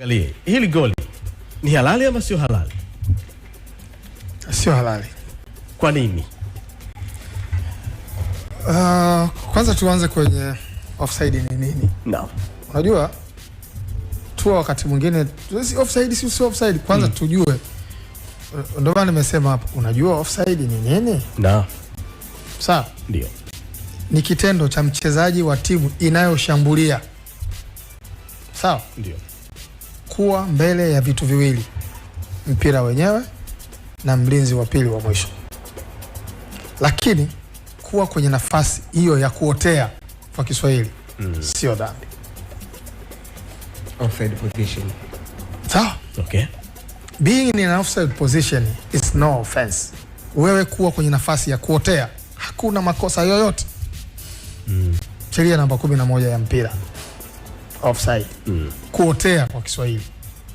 Angalie hili goli ni halali ama sio halali? Sio halali. Kwa nini? Kwanza tuanze kwenye offside ni nini? Naam. Unajua tu wakati mwingine si offside, si offside kwanza tujue. Ndio maana nimesema hapo, unajua offside ni nini? Naam. Sawa, Ndio. Ni kitendo cha mchezaji wa timu inayoshambulia, sawa, Ndio. Kuwa mbele ya vitu viwili, mpira wenyewe na mlinzi wa pili wa mwisho, lakini kuwa kwenye nafasi hiyo ya kuotea kwa Kiswahili sio dhambi. Offside position. Sawa. Being in an offside position is no offense. Wewe kuwa kwenye nafasi ya kuotea hakuna makosa yoyote. Sheria namba 11 ya mpira, offside. Kuotea kwa Kiswahili,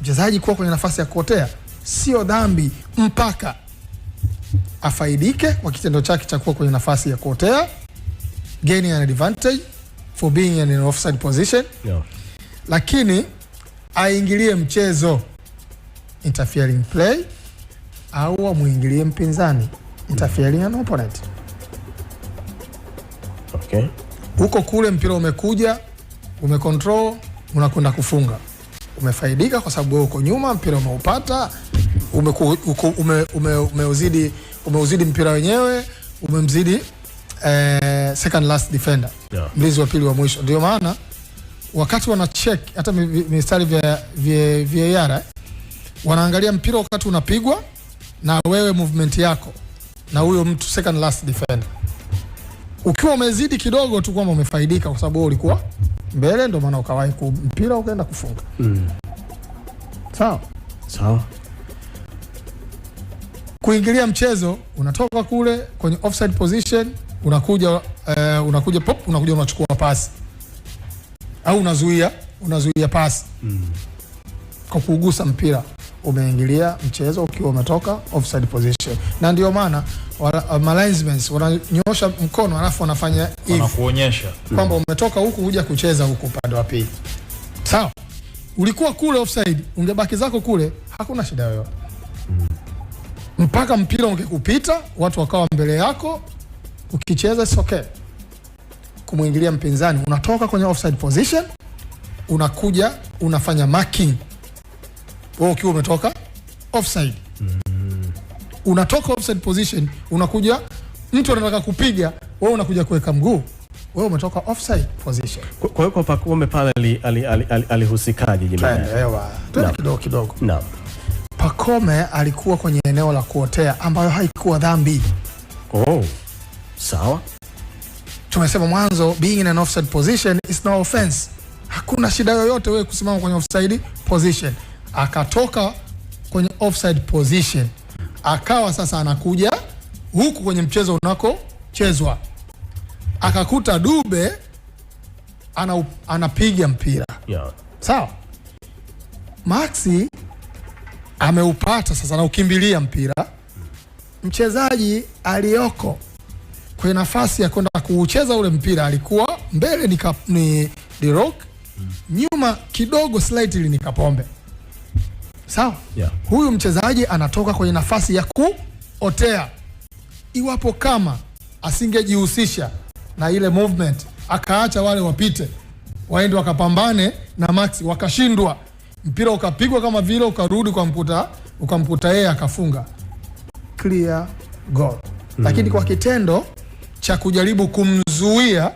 mchezaji kuwa kwenye nafasi ya kuotea sio dhambi mpaka afaidike kwa kitendo chake cha kuwa kwenye nafasi ya kuotea, gaining an advantage for being in an offside position, lakini aingilie mchezo, interfering play, au amwingilie mpinzani, interfering an opponent. Huko kule mpira umekuja, umecontrol, unakwenda kufunga, umefaidika kwa sababu wewe uko nyuma, mpira umeupata, umeuzidi mpira wenyewe, umemzidi second last defender, mlinzi wa pili wa mwisho. Ndio maana wakati wana check hata mistari vya VAR, wanaangalia mpira wakati unapigwa na wewe movement yako na huyo mtu second last defender, ukiwa umezidi kidogo tu kwamba umefaidika kwa sababu wewe ulikuwa mbele, ndio maana ukawahi mpira ukaenda kufunga. Sawa. Sawa. Kuingilia mchezo, unatoka kule kwenye offside position, unakuja pop, unakuja unachukua pasi au unazuia pasi kwa kuugusa mpira, umeingilia mchezo ukiwa umetoka offside position, na ndio maana ma wananyosha mkono alafu wanafanya hivi wanakuonyesha kwamba umetoka huku huja kucheza huku upande wa pili. Sawa, ulikuwa kule offside, ungebaki zako kule, hakuna shida yoyote mpaka mpira ungekupita, watu wakawa mbele yako, ukicheza it's okay. Kumwingilia mpinzani, unatoka kwenye offside position, unakuja unafanya marking, wewe ukiwa umetoka offside. Unatoka offside position, unakuja mtu anataka kupiga, wewe unakuja kuweka mguu, wewe umetoka offside position. Kwa hiyo kwa Pacome pale alihusikaje jemedari? Twende, ewa, twende kidogo kidogo. Naam. Pacome alikuwa kwenye eneo la kuotea ambayo haikuwa dhambi. Oh. Sawa. Tumesema mwanzo, being in an offside position is no offense. Hakuna shida yoyote wewe kusimama kwenye offside position. Akatoka kwenye offside position, akawa sasa anakuja huku kwenye mchezo unakochezwa, akakuta Dube anapiga mpira, sawa. Maxi ameupata sasa, anaukimbilia mpira. Mchezaji aliyoko kwenye nafasi ya kwenda kuucheza ule mpira alikuwa mbele ni De Rock, nyuma kidogo slightly ni Kapombe, sawa. Huyu mchezaji anatoka kwenye nafasi ya kuotea. Iwapo kama asingejihusisha na ile movement, akaacha wale wapite waende wakapambane na Max, wakashindwa, mpira ukapigwa kama vile ukarudi kwa mkuta, ukamkuta yeye akafunga, clear goal. Lakini kwa kitendo cha kujaribu kumzuia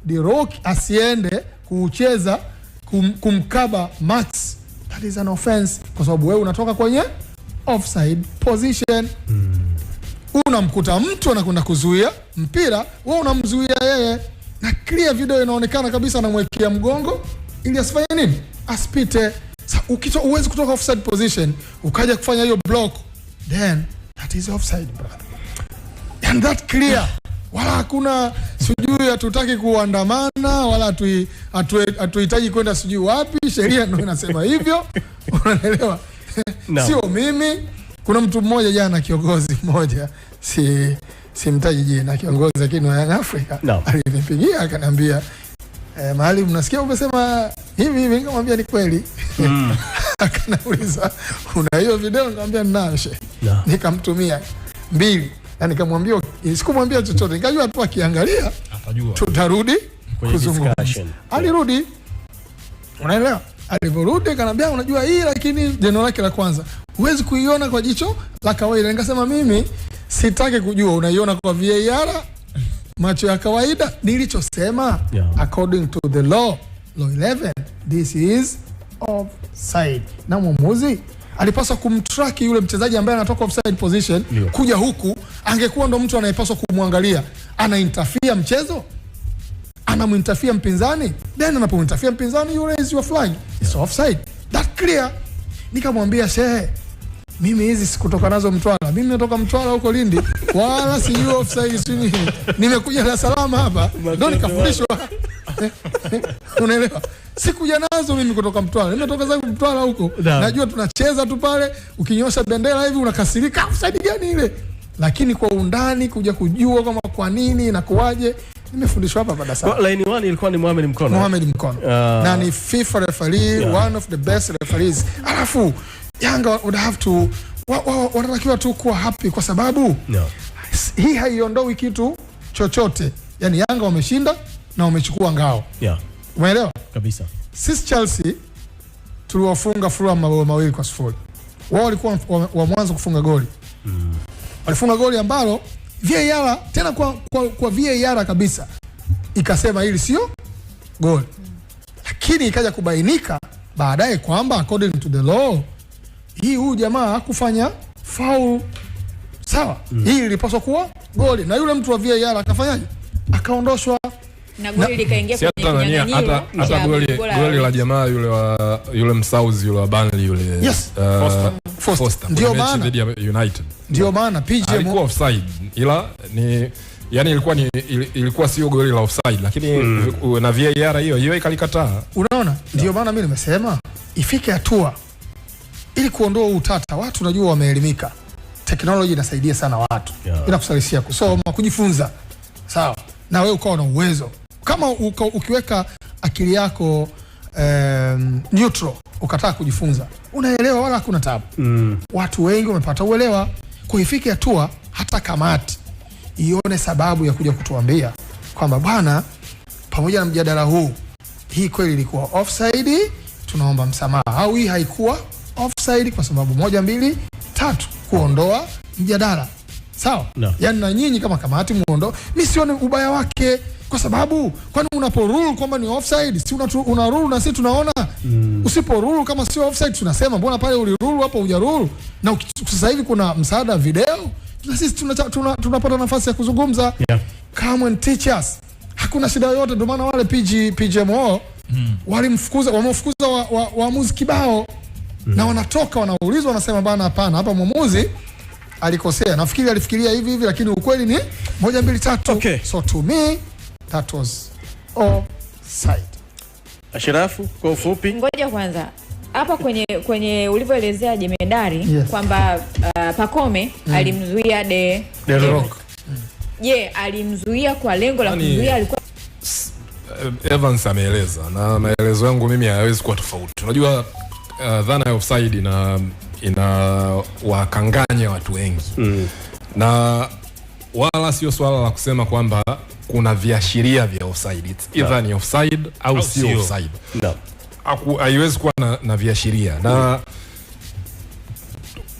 De Rock asiende kuucheza kumkaba Max, that is an offense, kwa sababu wewe unatoka kwenye offside position, unamkuta mtu anakwenda kuzuia mpira, wewe unamzuia yeye, na clear video inaonekana kabisa anamwekea mgongo ili asifanye nini, asipite. Sa uwezi kutoka offside position ukaja kufanya hiyo block, then that is offside, brother, and that clear. Wala hakuna sijui hatutaki kuandamana wala hatuhitaji kwenda sijui wapi, sheria ndio inasema hivyo, unanielewa? No. Sio mimi. Kuna mtu mmoja jana, kiongozi mmoja, simtaji jina, kiongozi lakini wa Young Africa, No. alinipigia akaniambia, "Maalim, nasikia umesema hivi hivi." Nikamwambia ni kweli. Akaniuliza, "Una hiyo video?" Nikamwambia, "Ninayo, shehe." Nikamtumia mbili na nikamwambia, sikumwambia chochote, nikajua tu akiangalia Atajua. Tutarudi Kwenye kuzungumza. Discussion. Alirudi, unaelewa? Alivyorudi akaniambia, "Unajua hii," lakini neno lake la kwanza, "huwezi kuiona kwa jicho la kawaida." Nikasema, "Mimi sitaki kujua unaiona kwa VAR, macho ya kawaida." Nilichosema, according to the law, law 11, this is offside, na mwamuzi alipaswa kumtrack yule mchezaji ambaye anatoka offside position kuja huku, angekuwa ndo mtu anayepaswa kumwangalia, ana interfere mchezo, anamuinterfere mpinzani, then anapomuinterfere mpinzani, you raise your flag, it's offside, that clear. Nikamwambia, "Shehe, mimi hizi sikutoka nazo Mtwara, mimi natoka Mtwara huko Lindi, wala sijui offside sijui nini. Nimekuja Dar es Salaam hapa ndo nikafundishwa." Unaelewa? Sikuja nazo mimi kutoka Mtwara, nimetoka zangu Mtwara huko, najua tunacheza tu pale, ukinyosha bendera hivi unakasirika, offside gani ile? Lakini kwa undani kuja kujua kama kwa nini inakuwaje, nimefundishwa hapa hapa Dar es Salaam. Kwa line 1 ilikuwa ni Mohamed Mkono. Mohamed Mkono na ni FIFA referee, one of the best referees. Alafu Yanga would have to wanatakiwa tu kuwa happy kwa sababu hii haiondoi kitu chochote. Yani Yanga wameshinda na wamechukua ngao, umeelewa? Kabisa. Sisi Chelsea tuliwafunga Fulham mabao 2-0. Wao walikuwa wa mwanzo kufunga goli, walifunga goli ambalo VAR tena kwa VAR kabisa ikasema hili sio goli, lakini ikaja kubainika baadaye kwamba according to the law hii huyu jamaa hakufanya foul sawa, hii ilipaswa kuwa goli, na yule mtu wa VAR akafanyaje? Akaondoshwa. Na goli likaingia Si kwenye hata nani, kinyang'anyiro hata cha goli bora. Goli la jamaa yule wa yule msauzi yule wa Burnley yule, Yes. Foster. Foster, Ndio kwenye mechi maana. dhidi ya United Ndio maana PGM alikuwa offside, ila ni yani ilikuwa ni ilikuwa sio goli la offside, lakini na VAR hiyo hiyo ikalikataa. Unaona, ndio maana mimi nimesema ifike hatua ili kuondoa huu utata. Watu unajua wameelimika, teknoloji inasaidia sana watu, inakusaidia kusoma, kujifunza, sawa, na wewe ukawa na uwezo kama ukiweka akili yako neutral, ukataka kujifunza, unaelewa, wala hakuna tabu. Watu wengi wamepata uelewa, kwa ifike hatua hata kamati ione sababu ya kuja kutuambia kwamba bwana, pamoja na mjadala huu, hii kweli ilikuwa offside, tunaomba msamaha, au hii haikuwa offside kwa sababu moja, mbili, tatu, kuondoa mjadala. Sawa? No. Yaani na nyinyi kama kamati muondoe, mi sioni ubaya wake kwa sababu kwani unapo rule kwamba ni offside, si una rule na sisi tunaona. Usipo rule kama sio offside, tunasema mbona pale uli rule, hapo huja rule. Na sasa hivi kuna msaada wa video, na sisi tunapata nafasi ya kuzungumza. Come and teach us, hakuna shida yoyote. Ndio maana wale PGMO walimfukuza, wamefukuza waamuzi kibao na wanatoka wanaulizwa, wanasema, "Bana, hapana, hapa mwamuzi alikosea, nafikiri alifikiria hivi hivi, lakini ukweli ni moja mbili tatu." So to me that was offside. Ashirafu, kwa ufupi. Ngoja kwanza hapa kwenye ulivyoelezea jemedari kwamba Pacome alimzuia De De Rock. Je, alimzuia kwa lengo la kumzuia, alikuwa Evans ameeleza na maelezo yangu mimi hayawezi kuwa tofauti. Unajua dhana ya offside ina wakanganya watu wengi na wala sio swala la kusema kwamba kuna viashiria vya offside. It's either ni offside au Au sio sio. offside. No. Haiwezi kuwa na viashiria na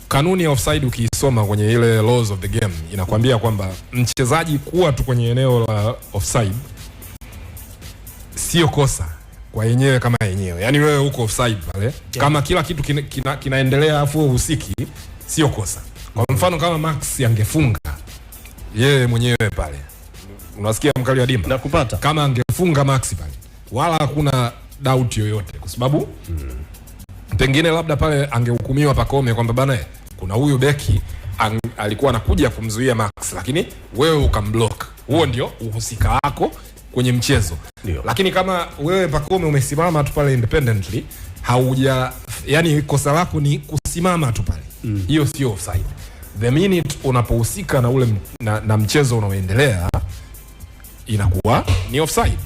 kanuni ya offside ukiisoma kwenye ile laws of the game inakwambia kwamba mchezaji kuwa tu kwenye eneo la offside sio kosa kwa yenyewe kama yenyewe. Yaani wewe uko offside pale, kama kila kitu kinaendelea afu wewe husiki, sio kosa. Kwa mfano kama Max angefunga yeye mwenyewe pale, unasikia mkali wa dimba, Na kupata. Kama angefunga Max pale, wala hakuna doubt yoyote, kwa sababu pengine labda pale angehukumiwa Pacome kwamba bana, kuna huyu beki alikuwa anakuja kumzuia Max, lakini wewe ukamblock. Huo ndio uhusika wako kwenye mchezo. Lakini kama wewe Pacome umesimama tu pale independently, hauja, yani kosa lako ni kusimama tu pale, hiyo sio offside. The minute unapohusika na ule na mchezo unaoendelea inakuwa ni offside.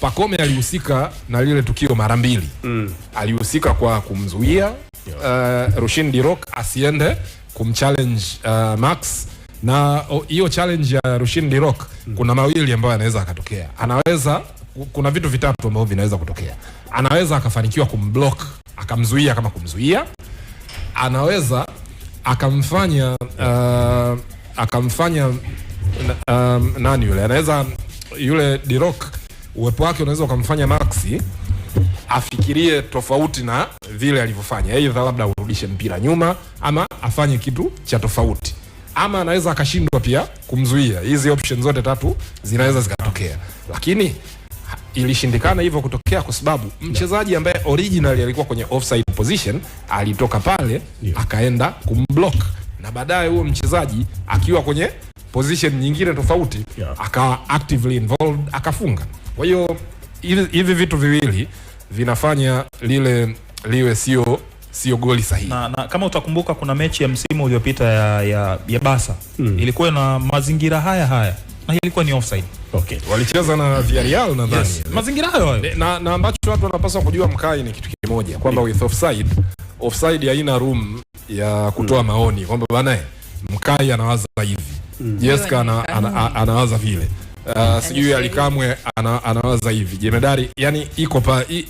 Pacome alihusika na lile tukio mara mbili. Alihusika kwa kumzuia Rushin Dirok asiende kumchallenge Max, na hiyo challenge ya Rushin Dirok, kuna mawili ambayo anaweza akatokea. Anaweza, kuna vitu vitatu ambavyo vinaweza kutokea. Anaweza akafanikiwa kumblock, akamzuia kama kumzuia, anaweza akamfanya nani yule, anaweza yule Dirok, uwepo wake unaweza ukamfanya Maxi afikirie tofauti na vile alivyofanya, aidha labda urudishe mpira nyuma ama afanye kitu cha tofauti, ama anaweza akashindwa pia kumzuia. Hizi option zote tatu zinaweza zikatokea, lakini ilishindikana hivyo kutokea kwa sababu mchezaji ambaye originally alikuwa kwenye offside position alitoka pale akaenda kumblock, na baadaye huo mchezaji akiwa kwenye position nyingine tofauti akawa actively involved, akafunga. Kwa hiyo hivi vitu viwili vinafanya lile liwe sio goli sahihi. Na kama utakumbuka kuna mechi ya msimu uliopita ya Barca ilikuwa na mazingira haya haya na ilikuwa ni offside. Walicheza na Villarreal nadhani. Yes. Mazingira hayo hayo. Na ambacho watu wanapaswa kujua, Mkai, ni kitu kimoja kwamba with offside, offside haina room ya kutoa maoni kwamba bana, Mkai anawaza hivi, Jessica anawaza vile, sijui Alikamwe anawaza hivi, Jemedari, yani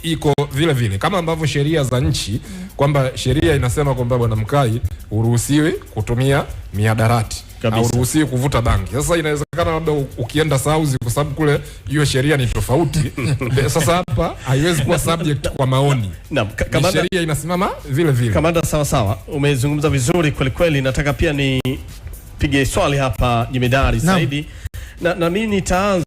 iko vile vile kama ambavyo sheria za nchi, kwamba sheria inasema kwamba bwana Mkai uruhusiwi kutumia mihadarati, hauruhusiwi kuvuta bangi. Sasa inawezekana labda ukienda Sauzi, kwa sababu kule hiyo sheria ni tofauti. Sasa hapa haiwezi kuwa subject kwa maoni. Naam, Ni kamanda, sheria inasimama vile vile. Kamanda, sawa sawa, umezungumza vizuri kweli kweli. Nataka pia nipige swali hapa Jemedari Saidi, na mimi nitaanza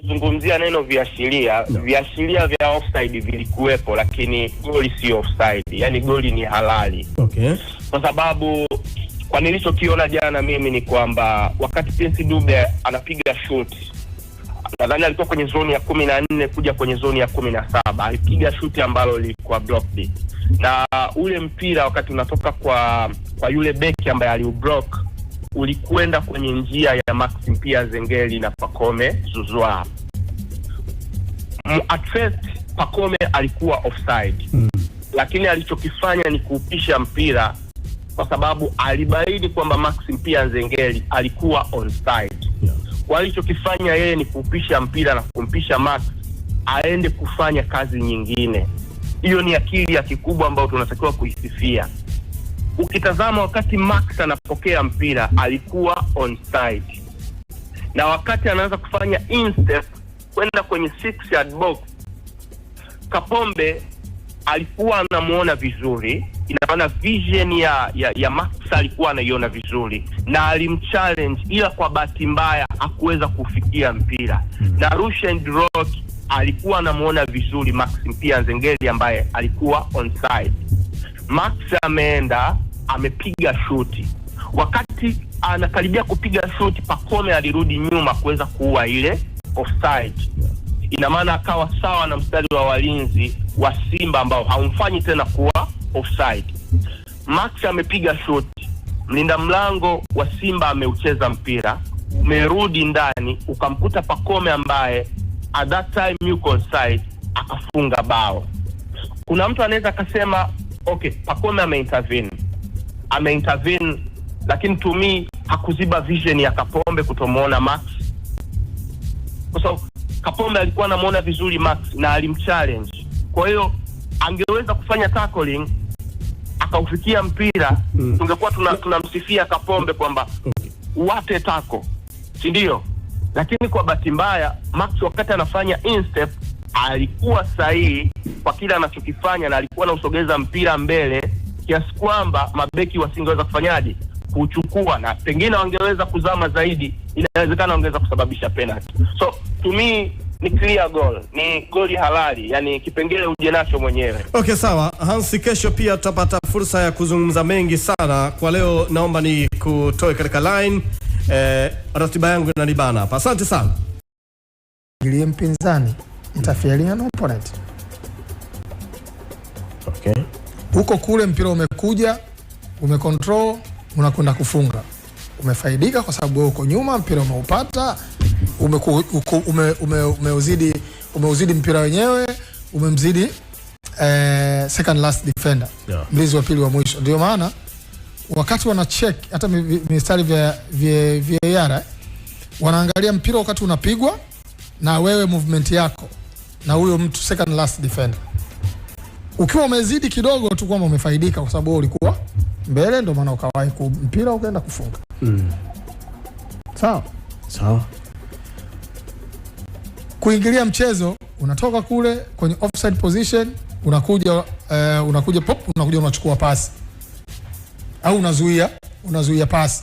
Umezungumzia neno viashiria. Viashiria vya offside vilikuwepo, lakini goli sio offside, yaani goli ni halali kwa sababu kwa nilichokiona jana mimi ni kwamba wakati Prince Dube anapiga shoot, nadhani alikuwa kwenye zoni ya 14 kuja kwenye zoni ya 17, alipiga shuti ambalo lilikuwa blocked, na ule mpira wakati unatoka kwa yule beki ambaye aliublock ulikwenda kwenye njia ya Maxi Pia Nzengeli na Pacome Zouzoua. At first Pacome alikuwa offside, lakini alichokifanya ni kuupisha mpira kwa sababu alibaini kwamba Maxi Pia Nzengeli alikuwa onside. Kwa alichokifanya yeye ni kuupisha mpira na kumpisha Max aende kufanya kazi nyingine. Hiyo ni akili ya kikubwa ambayo tunatakiwa kuisifia. Ukitazama wakati Max anapokea mpira alikuwa onside, na wakati anaanza kufanya instep kwenda kwenye 6 yard box, Kapombe alikuwa anamuona vizuri. Ina maana vision ya Max alikuwa anaiona vizuri na alimchallenge, ila kwa bahati mbaya hakuweza kufikia mpira na Rushen Rock alikuwa anamuona vizuri Max pia Nzengeli ambaye alikuwa onside. Max ameenda amepiga shuti, wakati anakaribia kupiga shuti, Pacome alirudi nyuma kuweza kuua ile offside. Ina maana akawa sawa na mstari wa walinzi wa Simba ambao haumfanyi tena kuwa offside. Max amepiga shuti, mlinda mlango wa Simba ameucheza mpira, umerudi ndani ukamkuta Pacome ambaye at that time yuko onside, akafunga bao. Kuna mtu anaweza akasema okay, Pacome ameintervene, lakini to me hakuziba vision ya Kapombe kutomuona Max, kwa sababu Kapombe alikuwa anamuona vizuri Max na alimchallenge. Kwa hiyo angeweza kufanya tackling akaufikia mpira, tungekuwa tunamsifia Kapombe kwamba what a tackle, si ndio? Lakini kwa bahati mbaya Max wakati anafanya instep alikuwa sahihi kwa kile anachokifanya na alikuwa anausogeza mpira mbele kiasi kwamba mabeki wasingeweza kufanyaje kuchukua, na pengine wangeweza kuzama zaidi, inawezekana wangeweza kusababisha penalty. So to me ni clear goal, ni goli halali, yani kipengele uje nacho mwenyewe. Okay, sawa Hansi, kesho pia tutapata fursa ya kuzungumza mengi sana. Kwa leo naomba ni kutoe katika line, ratiba yangu inanibana hapa. Asante sana. Ingilie mpinzani, interfering an opponent. Huko kule mpira umekuja, umecontrol, unakwenda kufunga, umefaidika kwa sababu wewe uko nyuma, mpira umeupata. Umeuzidi mpira wenyewe, umemzidi second last defender, mlinzi wa pili wa mwisho. Ndio maana wakati wana check hata mistari vya VAR, wanaangalia mpira wakati unapigwa na wewe movement yako na huyo mtu second last defender. Ukiwa umezidi kidogo tu kwamba umefaidika kwa sababu wewe ulikuwa mbele, ndio maana ukawahi mpira ukaenda kufunga. Sawa. Sawa. Kuingilia mchezo, unatoka kule kwenye offside position, unakuja pop, unakuja unachukua pasi au unazuia pasi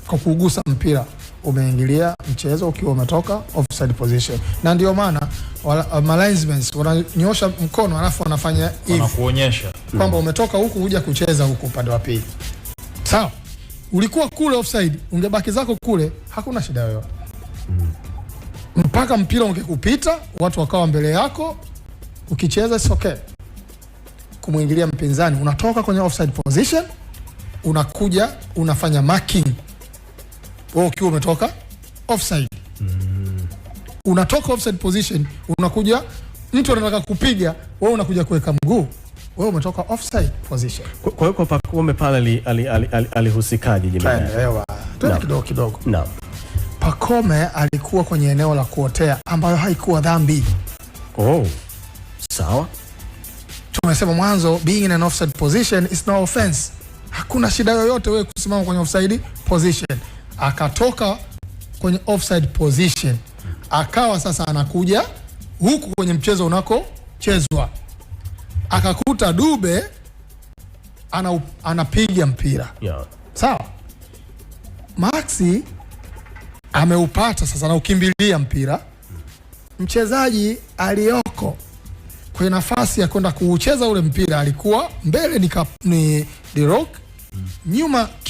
kwa kuugusa mpira, umeingilia mchezo ukiwa umetoka offside position, na ndio maana linesmen wananyosha mkono alafu wanafanya hivi Wanakuonyesha kwamba umetoka huku huja kucheza huku upande wa pili. Sawa, ulikuwa kule offside, ungebaki zako kule, hakuna shida yoyote mpaka mpira ungekupita, watu wakawa mbele yako, ukicheza it's okay. Kumwingilia mpinzani, unatoka kwenye offside position, unakuja unafanya marking wewe ukiwa umetoka offside. Unatoka offside position, unakuja mtu anataka kupiga, wewe unakuja kuweka mguu, wewe umetoka offside position. Kwa hiyo kwa Pacome pale alihusikaje jemedari? Elewa, twende kidogo kidogo. Naam. Pacome alikuwa kwenye eneo la kuotea ambayo haikuwa dhambi. Oh. Sawa. Tumesema mwanzo, being in an offside position is no offense. Hakuna shida yoyote wewe kusimama kwenye offside position. Akatoka kwenye offside position, akawa sasa anakuja huku kwenye mchezo unakochezwa, akakuta Dube anapiga mpira. Sawa, Maxi ameupata sasa na ukimbilia mpira. Mchezaji aliyoko kwenye nafasi ya kwenda kuucheza ule mpira alikuwa mbele ni De Reuck, nyuma